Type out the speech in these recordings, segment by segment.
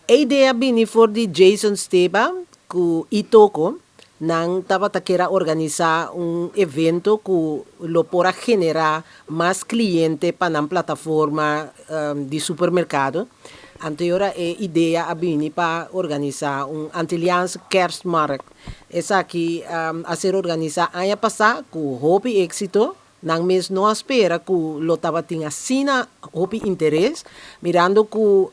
E idea a bini for di Jason Steba ku Itoko, nan tabata kier a organisá un evento ku lo por a generá mas kliente pa nan plataforma di supermerkado. Anto e ora e idea a bini pa organisá un Antilliaanse Kerstmarkt. Esaki a ser organisá aña pasá ku hopi éksito. Nan mes no a spera ku lo tabatin asina hopi interes, mirando ku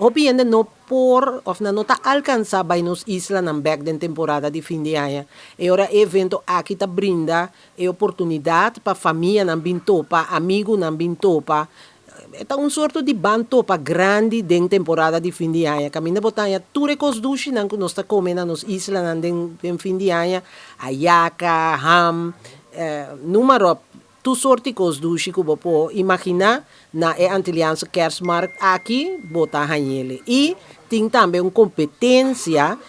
hopi hende no por òf nan no ta alkansá bai nos islanan bèk den temporada di fin di aña. E ora e evento aki ta brinda e oportunidat pa famianan bin topa, amigunan bin topa. E ta un sorto di ban topa grandi den temporada di fin di aña. Kaminda bo ta haña tur e kos dushinan ku nos ta kome na nos islanan den fin di aña, ayaka, ham, Numa ròp, tur sorti kos dushi ku bo por imaginá na e Antilliaanse Kerstmarkt aki bo ta hañ'ele. I tin tambe un kompetensia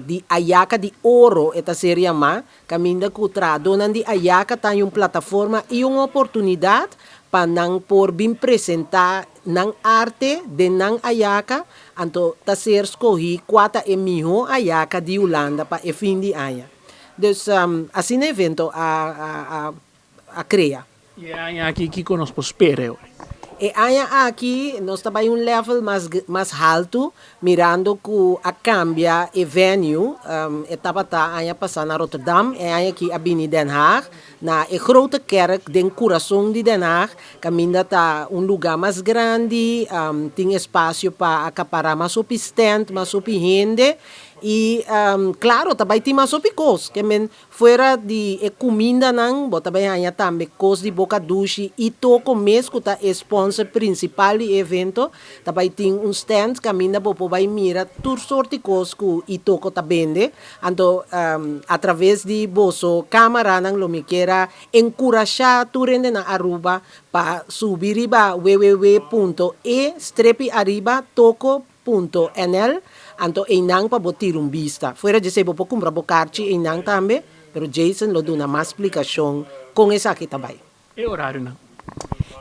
di ayaka di oro e ta ser yamá, kaminda ku trahadónan di ayaka ta haña un plataforma i un oportunidat pa nan por bin presentá nan arte den nan ayaka, anto ta ser skohí kua ta e mihó ayaka di Hulanda pa e fin di aña. Dus asina evento a a crea. Y e aña aki kico nos por spera e ora? E aña aki nos ta bay un level mas mas halto mirando cu a cambia e venue. E tabata aña pasa na Rotterdam, e aña aki a bini Den Haag, na e Grote Kerk den curason di Den Haag, caminda ta un luga mas grandi, tin espacio pa acapara mas hopi stand, mas hopi hende. I klaro ta bai tin mas hopi kos, ke men fuera di e kumindanan bo ta bai haña tambe kos di boka dushi i toko mes ku ta e sponsor prinsipal di e evento ta bai tin un stand kaminda bo por bai mira tur sort di kos ku Itoko ta bende. Anto atraves di boso kamaranan lo mi kier a enkurashá tur hende na Aruba pa subi riba www punto e strepi ariba toko Punto nl, anto einan pa bo tira un bista. Fuera djesei bo por kumpra bo karchi einan tambe, pero Jason lo duna mas splikashon kon esaki ta bai. E orarionan.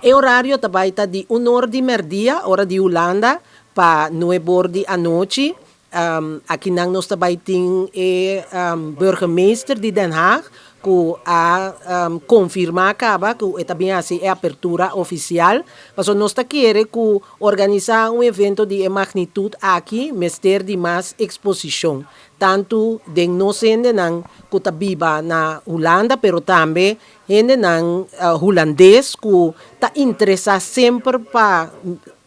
E orario ta bai ta di un or di mèrdia, ora di Hulanda, pa nueb'or di anochi. Akinan nos ta bai tin e burgemeester di Den Haag ku a konfirmá kaba ku e ta bin hasi e apertura ofisial. Pasobra nos ta kere ku Organisá un evento di e magnitut aki mester di mas eksposishon, tantu den nos hendenan ku ta biba na Hulanda pero tambe hendenan hulandes ku ta interesá semper pa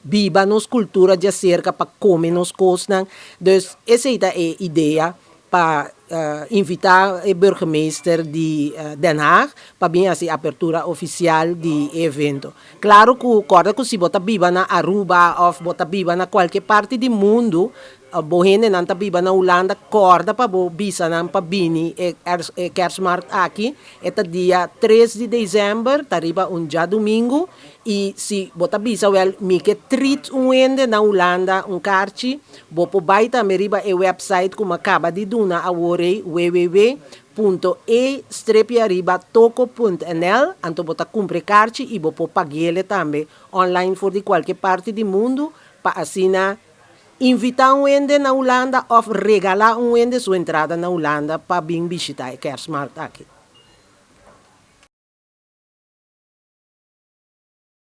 biba nos kultura djaserka, pa kome nos kosnan. Dus esei ta e idea pa invitá e burgemeester di Den Haag pa bin hasi apertura ofisial di e evento. Klaro ku kòrda ku si bo ta biba na Aruba òf bo ta biba na kualke parti di mundu, bo hendenan ta biba na Hulanda, kòrda pa bo bisa nan pa bini e kerstmarkt aki. E ta dia tres di desèmber, ta riba un djadumingu, i si bo ta bisa wèl mi ke treat un hende na Hulanda un karchi, Bo por bai tambe riba e website ku m'a kaba di duna awor ei, www punto e strepi ariba toko punt nl, anto bo ta kumpra e karchi i bo por pag'ele tambe online for di kualke parti di mundu pa asina invitá un hende na Hulanda òf regalá un hende su entrada na Hulanda pa bin bishitá e kerstmarkt aki.